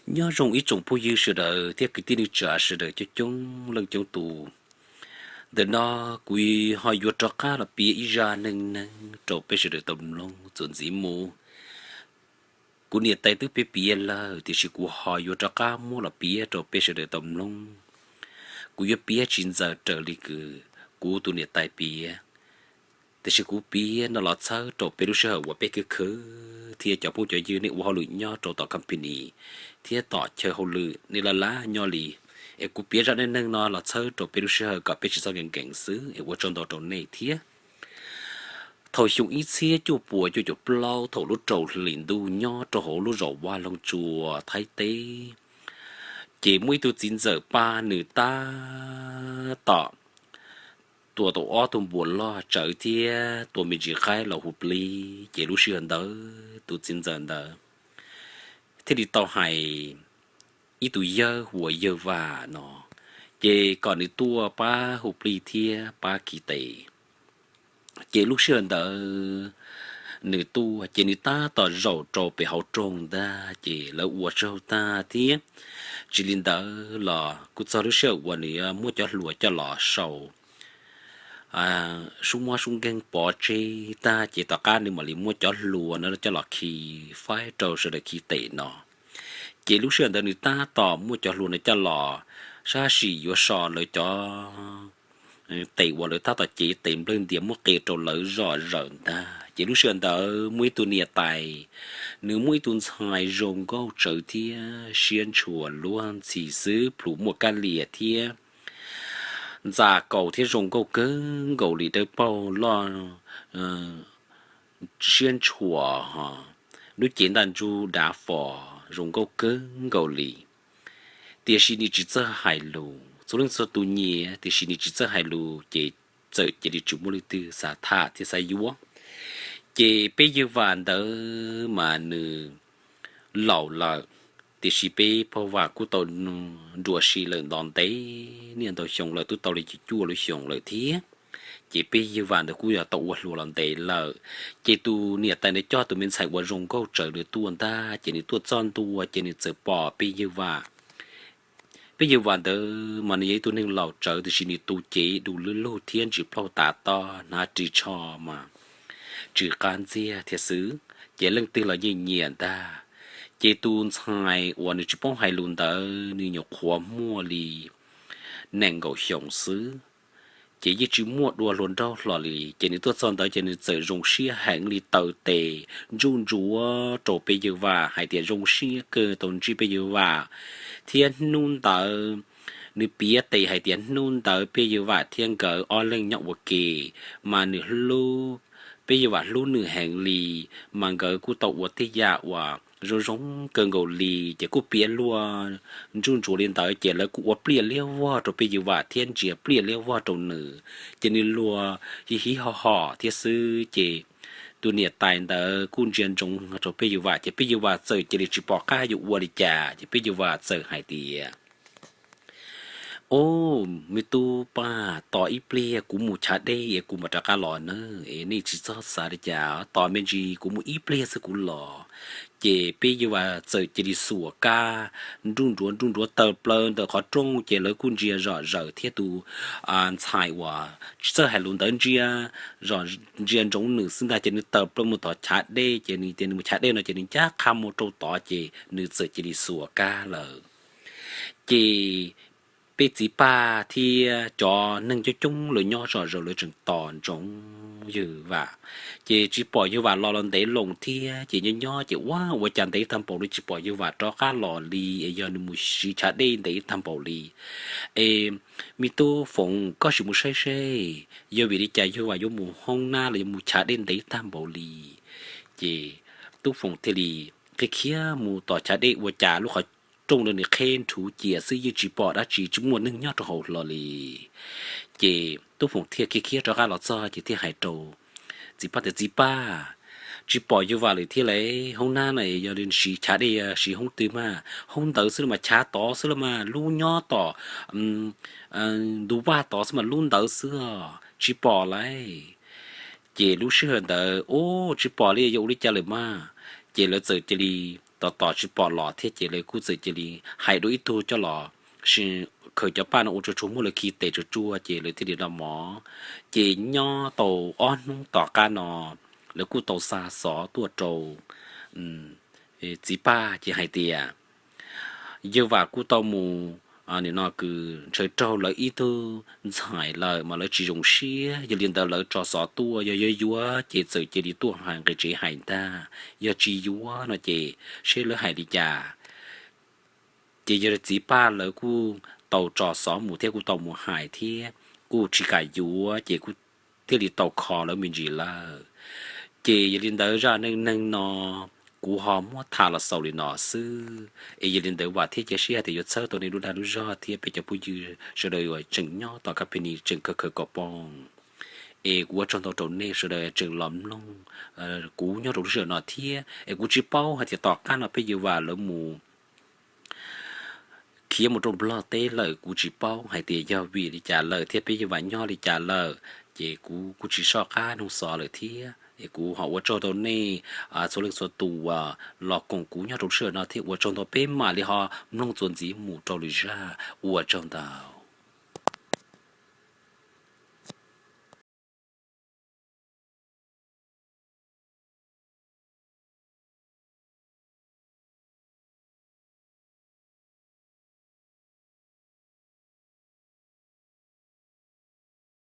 Nyob zoo ib tsoom phooj ywg sawv daws thiab kwv tij neej tsa sawv daws coob coob leej coob tus. Ntawm no kuv ho yuav rov qab los piav ib zaj neej neeg rau peb sawv daws tau mloog txuas ntxiv mus. Kuv niam tais twb piav piav lawm tiam sis kuv ho yuav rov qab muab los piav rau peb sawv daws tau mloog. Kuv yuav piav tsis ntxaws raws li kws kuv tus niam tais piav, tiam sis kuv piav no los txhawb rau peb lub sij hawm uas peb khwv khwv thiab cov phooj cov ywg nej ua hauj lwm nyob rau tom company thiab tom chaw hauj lwm nej laj laj nyob li. Es kuv piav zaj neej neeg no los txhawb rau peb lub sij hawm kom peb tsis txhob nkees nkees xwb es ua tsaug ntau rau nej thiab. Thaum xyoo ib txhiab cuaj puas cuaj caum plaub thaum lub rau hlis ntuj nyob rau hauv lub zos Vaj Loog Tsua Thaib teb, ces muaj ib tug txiv ntxawm Paj nws tab tom tua tau ob tug npua loj tsawv thiab tua me ntsis qaib los hu plig. Ces lub sij hawm ntawd tus txiv ntxawm ntawd thiaj li tau hais ib tug yawg hu ua Yawg Vam no, ces kom nws tuaj pab hu plig thiab pab khi tes. Ces lub sij hawm ntawd nws tuaj ces nws tab tom zaum rau pem hauv rooj ntag, ces lawv ua tsaug tag thiab. Tsis li ntawd los kuj txog lub sij hawm uas nws muab cov hlua coj los sau sub muab sub nkeeg pov tseg tag, ces tom qab nws mam li muab cov hlua no coj los khi faib rau sawv daws khi tes no. Ces lub sij hawm ntawd nws tab tom muab cov hlua no coj los sab sim yuav so lawv cov tes uas lawv tab tom cev tes nplawg ntias muab qia rau lawv zom zaws ntag. Ces lub sij hawm ntawd muaj ib tug niam tais, nws muaj ib tug ntxhais zoo nkauj tsawv thiab siab ntshua luag ntxhi xwb, plhu muaj kab lias thiab ntxa kaus thiab zoo nkauj kawg nkaus li, dawb paug loj siab ntshua, lub cev ntaj ntsug dav fos zoo nkauj kawg nkaus li. Tiam sis nws tsis txawj hais lus, txhua leej txhua tus nyiam tiam sis nws tsis txawj hais lus ces txawm cia li tsis muaj leej twg xav tham thiab xav yuav. Ces peb Yawg Vam ntawd mas nws laus lawm, tiam sis peb Paj Vam kuj tau nruas si lawm nto ntev niaj ntau xyoo lawm, twb tau li cuaj lub xyoo lawm thiab. Ces peb Yawg Vam ntawd kuj yog tau ua hluas los ntev lawm. Ces tus niam tais ntawd coj tus me ntxhais uas zoo nkauj tsawv ntawd tuaj ntag, ces nws tuaj txog ntua ces nws txawm pom peb Yawg Vam. Peb Yawg Vam ntawd mas nws yog ib tug neeg laus tsawv tiam sis nws tu cev du lug lug thiab ntsis plaub tav tob, hnav ris tsho mas tsw qab ntxiag thiab xwb, ces leej twg los yeej nyiam ntag. Ces tus ntxhais uas nws tsis paub hais lus ntawd nws nyuam qhuav muaj li nees nkaum xyoo xwb, ces yeej tsis muaj dua hluas nraug hlo li. Ces nws tuaj txog ntawd ces nws txawm zoo siab heev li taw tes ntsuj ntsuav rau peb Yawg Vam hais tias zoo siab kawg tau ntsib peb Yawg Vam, thiab hnub ntawd nws piav tes hais tias hnub ntawd peb Yawg Vam thiab nkawd ob leeg nyob ua ke mas nws hlub, peb Yawg Vam hlub nws heev li, mas nkawd kuj tau ua tej yam uas zoo zoo kawg nkaus li. Ces kuj piav luag ntsuj ntsuav li ntawd ces lawv kuj ua pliaj liab vog rau peb Yawg Vam thiab ntsia pliaj liab vog rau nws, ces nws luag hiv hiv ho ho thiab xwb. Ces tus niam tais ntawd kuj ntsia ntsoov rau peb Yawg Vam ces peb Yawg Vam txawm cia li tsis pom qab yuav ua li cas ces peb Yawg Vam txawm hais tias, Ob, me tub Paj, tos ib pliag kuv mus chav dej es kuv mam rov qab los na, es nej tsis txhob xav li cas, tos me ntsis kuv mus ib pliag xwb kuv los. Ces peb Yawg Vam txawm cia li xuas kab nruj nruav nruj nruav taw plaws ntawm qhov rooj ces lawv kuj ntsia zom zaws thiab tus ntxhais uas tsis txawj hais lus ntawd ntsia, ntsia ntsoov nws xwb ntag ces nws taw plaws mus tom chav dej ces nws tias nws mus chav dej no ces nws ncaj qha mus rau tod ces nws txawm cia li xuas kab lawm. Ces peb txiv Paj thiab cov neeg coob coob lawv nyob zom zaws lawv tseem tos ntsoov Yawg Vam, ces tsis pom Yawg Vam los los ntev loo thiab ces nyob nyob ces ua ua cas ntev tag npaum li tsis pom Yawg Vam rov qab los li, es yog nws mus siv chav dej ntev tag npaum li. Es me tub Foom, koj sim mus saib seb yog vim li cas Yawg Vam yuav mus hoob nab los yuav mus chav dej ntev tag npaum li. Ces Tub Foom thiaj li khiav khiav mus tom chav dej ua cas lub qhov rooj ntawd nws qheb nrhuv cia xwb yeej tsis pom dab tsi tsis muaj neeg nyob rau hauv hlo li. Ces Tub Foom thiaj khiav khiav rov qab los txog ces thiaj hais rau txiv Paj tias, Txiv Paj, tsis pom Yawg Vam lawm thiab lauj, hoob nab na yog siv chav dej siv hoob twg mas hoob ntawd xwb los mas chav tod xwb los mas lub nyob tom ntug vaj tod xwb mas lub ntawd xwb os, tsis pom lauj. Ces lub sij hawm ntawd ub tsis pom li yog ua li cas lawm mas, ces lawv txawm cia li tos tos tsis pom los thiab ces lawv kuj txawm cia li hais dua ib tug coj los, khaws cov paj no ua tsuag tsuag muab lawv khi tes tsuag tsuag ces lawv thiaj li los mov. Ces nyob tau ob hnub tom qab no lawv kuj tau xa xov tuaj rau txiv Paj ces hais tias yawg Vam kuj tau mus, nim no kws ntshaw raug lawv ib tug ntxhais lawm mas lawv tsis zoo siab, yog li ntawd lawv tso xov tuaj, yog yuav yuav ces txawm cia li tuaj hais nqe tsev hais ntag, yog tsis yuav no ces seb lawv hais li cas. Ces yog txiv Paj lawv kuj tau tso xov mus thiab kuj tau mus hais thiab kuj tsis kam yuav ces kuj thiaj li tau kho lawv me ntsis lawm. Ces yog li ntawd zaj neej neeg no kuv ho muab tham los xaus li no xwb es yog li ntawd Vam thiaj cia siab hais tias yuav txhawb tau nej lub dag lub zog thiab peb cov phooj ywg sawv daws uas tseem nyob tom kab phi ni tseem khaws khaws kom poob. Es kuv ua tsaug ntau rau nej sawv daws tseem los mloog kuv nyob rau lub sij hawm no thiab es kuv tsis paub hais tias tom qab no peb yawg Vam lawv mus khiav mus rau Nplog teb lawm kuv tsis paub hais tias yog vim li cas lawm thiab peb yawg Vam nyob li cas lawm, ces kuv kuj tsis soj qab nug xov lawm thiab es kuv ho ua tsaug rau nej txhua leej txhua tus uas los koom kuv nyob rau lub sij hawm no thiab ua tsaug ntau, peb mam li ho mloog txuas ntxiv mus rau lwm zaj, ua tsaug ntau.